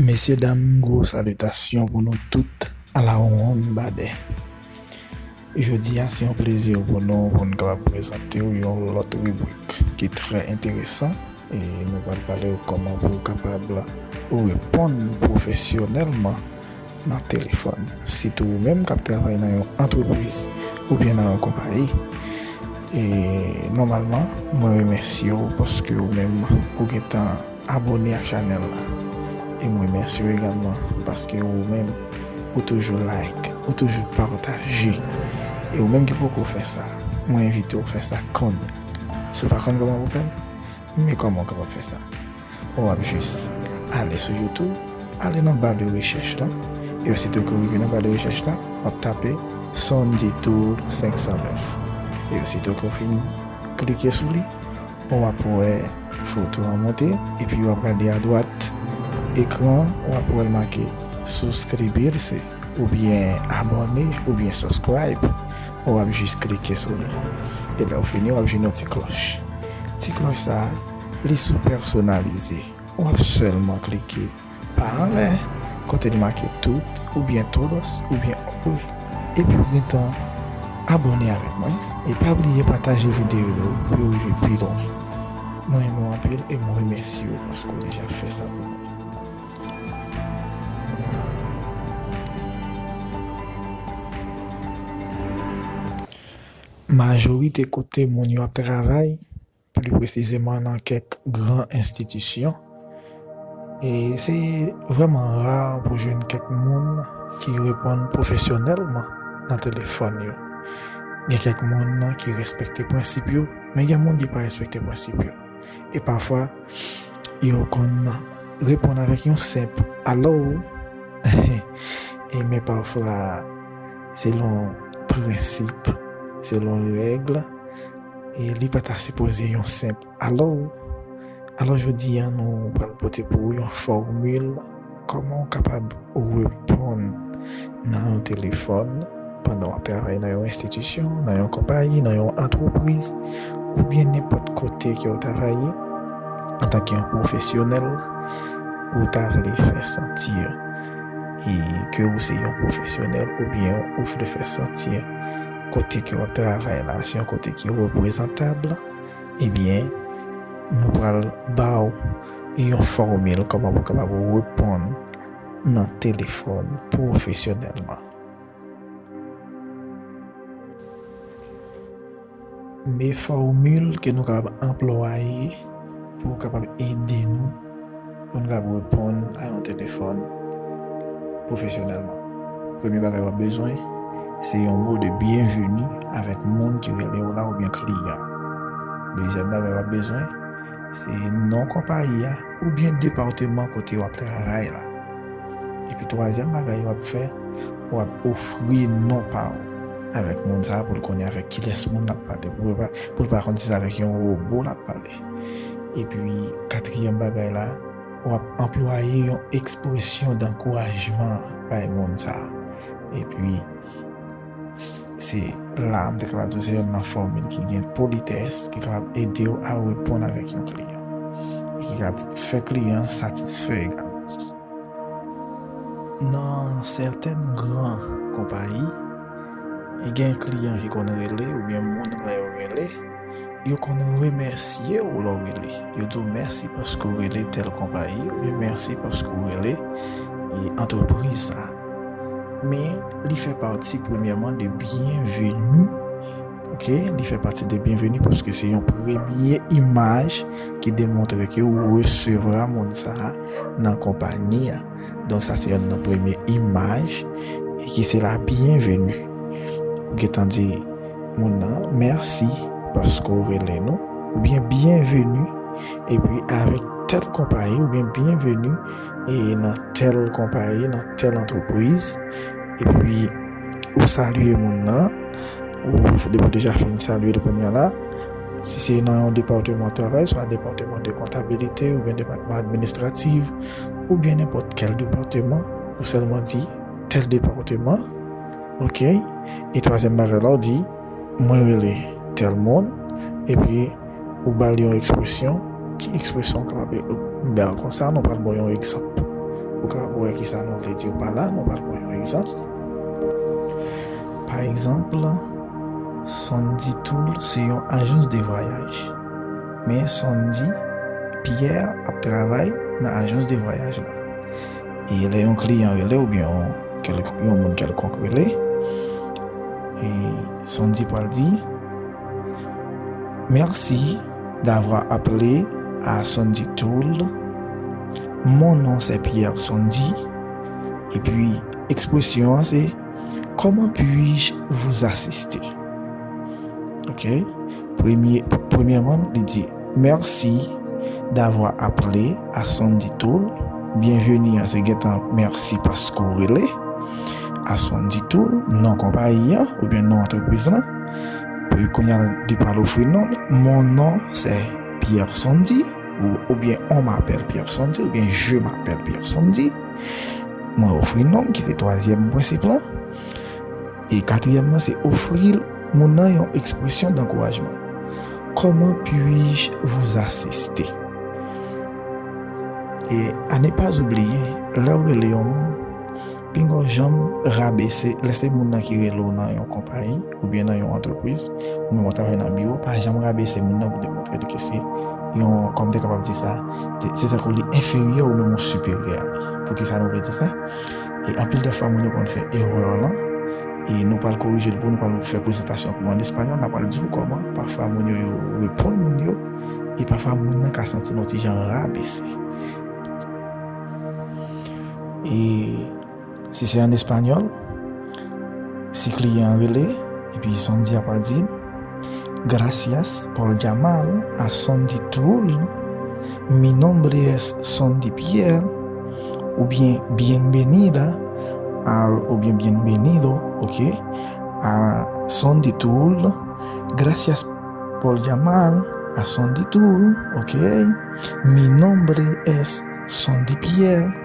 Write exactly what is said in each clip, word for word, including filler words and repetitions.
Mesye dam, gwo salitasyon pou nou tout alawonnbadè. Jodi a, se yon plezi pou nou, pou n kapab prezante w yon lòt ribrik ki trè enteresan. E nou pral pale w kòman pou w kapab reponn pwofesyonèlman nan telefòn. Sitou ou menm k ap travay nan yon antrepriz oubyen nan yon konpayi. E nòmalman, mwen remèsye w paske ou menm ou gentan abòne ak chanèl la. E mwen remèsye w egalman paske ou menm ou toujou like, ou toujou pataje. E ou menm ki poko fè sa, mwen envite w fè sa kounye a. Si w pa konn kòman pou fè l, men kòman w kapab fè sa? W ap jis ale sou YouTube, ale nan ba de rechèch la, e osito ke w rive nan ba de rechèch la, w ap tape Sound Tool senk san nèf. E osito ke w fin klike sou li, w ap wè foto an monte, epi w ap gade adwat ekran, w ap wè l make suscribirse, oubyen abòne, oubyen subscribe, w ap jis klike sou li. E lè w fini, w ap jwenn yon ti klòch. Ti klòch sa a, li sou pèsonalize. W ap sèlman klike pa anlè, kote li make tout, oubyen todos, oubyen all. Epi w gentan abòne avèk mwen. E pa bliye pataje videyo yo pou yo rive pi lwen. Mwen renmen w anpil e mwen remèsye w paske w deja fè sa pou mwen. Majorite kote moun yo ap travay, pli presizeman nan kèk gran enstitisyon, e se vrèman ra pou jwenn kèk moun ki reponn pwofesyonèlman nan telefòn yo. Gen kèk moun ki respekte prensip yo, men gen moun ki pa respekte prensip yo. E pafwa, yo konn reponn avèk yon senp "Alo?" E men pafwa, selon prensip, selon règ, e li pa ta sipoze yon senp "Alo?" Alò, jodi a, nou pral pote pou ou yon fòmil kòman w kapab reponn nan yon telefòn pandan w ap travay nan yon enstitisyon, nan yon konpayi, nan yon antrepriz, oubyen nenpòt kote ke w travay antanke yon pwofesyonèl, ou ta vle fè santi e ke ou se yon pwofesyonèl, oubyen ou vle fè santi kote ke w ap travay la se yon kote ki reprezantab, ebyen, nou pral ba w yon fòmil kòman pou w kapab reponn nan telefòn pwofesyonèlman. Men fòmil ke nou kapab anplwaye pou kapab ede nou pou n kapab reponn a yon telefòn pwofesyonèlman. Premye bagay w ap bezwen, se yon mo de byenveni avèk moun ki rele w la oubyen kliyan. Dezyèm bagay w ap bezwen, se non konpayi a oubyen depatman kote w ap travay la. Epi twazyèm bagay w ap fè, w ap ofri non pa w avèk moun sa a pou l konnen avèk kilès moun l ap pale, pou l pa, pou l pa konn si se avèk yon wobo l ap pale. Epi katriyèm bagay la, w ap anplwaye yon ekspresyon dankourajman bay moun sa a. Epi, se la, m te kapab di w, se youn nan fòmil ki gen politès, ki kapab ede w a reponn avèk yon kliyan. E ki kapab fè kliyan an satisfè egalman. Nan sèten gran konpayi, e gen kliyan ki konn rele, oubyen moun lè yo rele, yo konn remèsye w lè w rele. Yo di w mèsi paske w rele tèl konpayi, oubyen mèsi paske w rele, e, antrepriz sa a. Men, li fè pati, premyèman, de byenveni. Oke? Li fè pati de byenveni paske se yon premye imaj ki demontre ke w resevwa moun sa a nan konpayi a. Donk, sa se youn nan premye imaj, e ki se la byenveni. Ou gentan di moun nan mèsi paske w rele nou, oubyen byenveni, epi avèk tèl konpayi, oubyen byenveni, e nan tèl konpayi, nan tèl antrepriz, epi ou salye moun nan, ou depi w deja fin salye l kounye a la, si se nan yon depatman travay, swa depatman de kontabilite, oubyen depatman administratif, oubyen nenpòt kèl depatman, ou sèlman di tèl depatman, oke? E twazyèm bagay la, w di, mwen rele tèl moun, epi ou ba l yon ekspresyon. Ki ekspresyon w kapab ba l konsa? Nou pral ba w yon egzanp. Ou ka wè ki sa nou vle di pa la, nou pral pran yon egzanp. Pa egzanp, Sandy Tool se yon ajans de vwayaj. Men Sandy Pierre ap travay nan ajans de vwayaj la. E lè yon kliyan rele oubyen yon, kèl, yon moun kèlkonk rele, e Sandy pral di, Merci d'avoir appelé à Sandy Tool. Mon nom c'est Pierre Sandy. Epi, ekspresyon an se, Comment puis-je vous assister? Ok. Premye, premyèman, li di, Merci d'avoir appelé à Sandy Tool. Byenveni an se gentan mèsi paske w rele a Sandy Tool, non konpayi an oubyen non antrepriz lan. Pou kounye a li pral ofri non l. Mon nom c'est Pierre Sandy, ou, oubyen on m'appelle Pierre Sandy, oubyen je m'appelle Pierre Sandy. Mwen ofri non m ki se twazyèm prensip lan. E katriyèm nan se ofri moun nan yon ekspresyon dankourajman. Comment puis-je vous assister? E à ne pas oublier, lè w rele yon moun, pinga w janm rabese, lè se moun nan ki rele w nan yon konpayi oubyen nan yon antrepriz, ou menm w ap travay nan biwo, pa janm rabese moun nan pou demontre li ke se yon, kòman m te kapab di sa, se tankou li enferyè ou menm ou siperyè a li. Poukisa nou vle di sa? E anpil de fwa, moun yo konn fè erè lan, e nou pral korije l pou nou, pral fè prezantasyon pou an espanyòl, n a pral di w kòman pafwa moun yo, yo reponn moun yo, e pafwa moun nan ka santi l yon ti jan rabese. E si se an espanyòl, si kliyan an rele, epi Sandy a pral di, Gracias por llamar a Sandy Tool. Mi nombre es Sandy Pierre. Oubyen bienvenida a, oubyen bienvenido, ok, a Sandy Tool. Gracias por llamar a Sandy Tool, ok. Mi nombre es Sandy Pierre.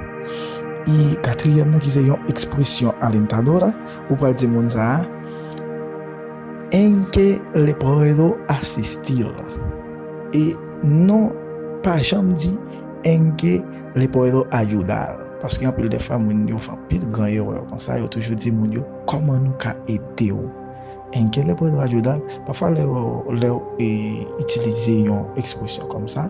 E katriyèm nan ki se yon ekspresyon alentadora, ou pral di moun sa a, en qué le puedo asistir. E non, pa janm di en qué le puedo ayudar. Paske anpil de fwa, moun yo fè anpil gran erè konsa, yo toujou di moun yo, kòman nou ka ede w? En qué le puedo ayudar? Pafwa, lè w, lè w e, itilize yon ekspresyon kòm sa,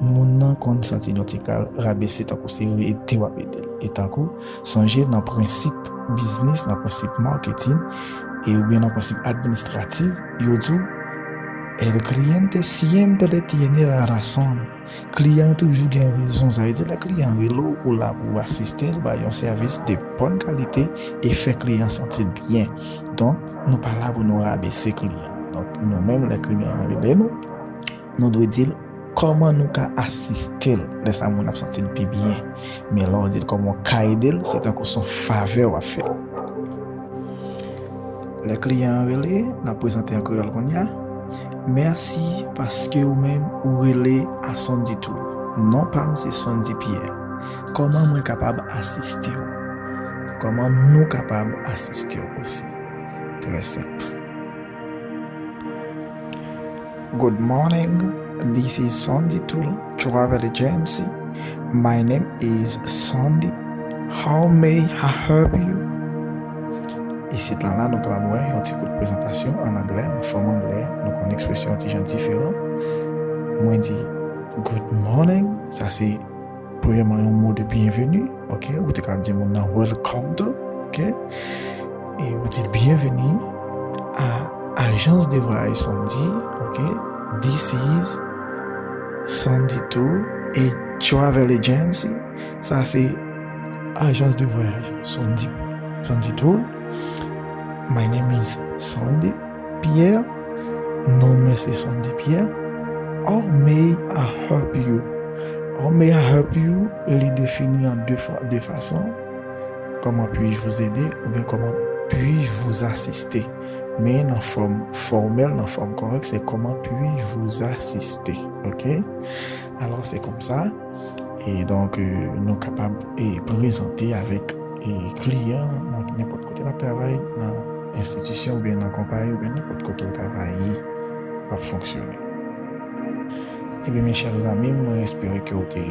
moun nan konn santi l yon ti kal rabese, tankou se ede w ap ede l. E tankou, sonje nan prensip biznis, nan prensip marketing, e oubyen nan prensip administratif, yo di w, El cliente siempre tiene la razón. Kliyan an toujou gen rezon. Sa vle di, lè kliyan an rele w, ou la pou w asiste l, bay yon sèvis de bòn kalite e fè kliyan an santi l byen. Donk, nou pa la pou nou rabese kliyan an. Donk, nou menm, lè kliyan an rele nou, nou dwe di l kòman nou ka asiste l. Lè sa, moun ap santi l pi byen. Men lè w di l kòman w ka ede l, se tankou se yon favè w ap fè l. Lè kliyan an rele, n ap prezante an kreyòl kounye a. Mèsi paske ou menm ou rele a Sandy Tool. Non pa m se Sandy Pierre. Kòman mwen kapab asiste w? Kòman nou kapab asiste w osi? Trè senp. Good morning, this is Sandy Tool Travel Agency. My name is Sandy. How may I help you? Isit la, la, nou kapab wè yon ti kout prezantasyon an anglè, nan fòm anglè a. Nou konn ekspresyon yon ti jan diferan. Mwen di, good morning, sa se premyèman yon mo de byenveni, ok? Ou te ka di moun nan welcome to, ok? E ou di l byenveni a ajans de vwayaj Sandy, ok? This is Sandy Tour, a travel agency. Sa se ajans de vwayaj Sandy, Sandy Tour. My name is Sandy Pierre. Non mwen se Sandy Pierre. How may I help you? How may I help you? Li defini an de fa-, de fason. Comment puis-je vous aider? Oubyen comment puis-je vous assister? Men nan fòm fòmèl, nan fòm kòrèk, se comment puis-je vous assister? Ok? Alò, se konsa. E donk, euh, nou kapab, e, prezante avèk, e, kliyan nan nenpòt kote n ap travay, nan enstitisyon oubyen nan konpayi oubyen nenpòt kote w travay ye, w ap fonksyone. Ebyen, mes chers amis, mwen espere ke w te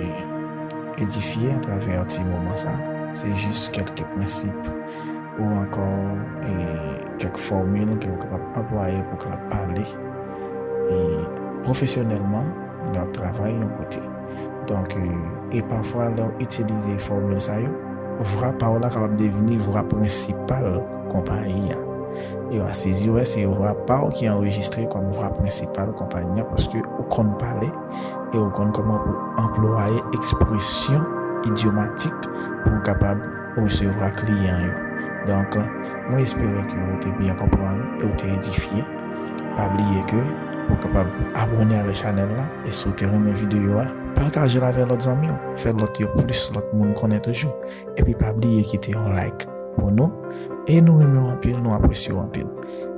edifye atravè ti moman sa. Se jis kèk prensip ou ankò e kèk fòmil ke ou kapab anplwaye pou kapab pale e pwofesyonèlman lè w ap travay yon kote. Donk, e, e pafwa lè w itilize fòmil sa yo, vwa pa w la kapab devni vwa prensipal konpayi a. E w ap sezi wè se vwa pa w ki anrejistre kòm vwa prensipal konpayi a paske ou konn pale e ou konn kòman pou anplwaye ekspresyon idyomatik pou w kapab resevwa kliyan yo. Donk, mwen espere ke ou te byen konprann e ou te edifye. Pa bliye ke ou kapab abòne avèk chanèl la e si w te renmen videyo a, pataje l avèk lòt zanmi w, fè lòt yo plis lòt moun konnen toujou. Epi pa bliye kite yon like pou nou e nou renmen w anpil, nou apresye w anpil.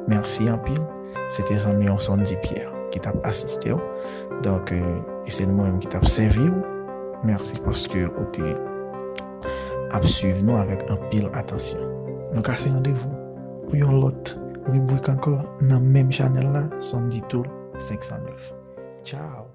Mèsi anpil. Se te zanmi w Sondy Pierre ki t ap asiste w. Donk, e, e se mwen menm ki t ap sèvi w. Mèsi paske ou te ap swiv nou avèk anpil atansyon. Nou kase randevou pou yon lòt ribrik ankò nan menm chanèl la, Sondy Tool senk san nèf. Tchao!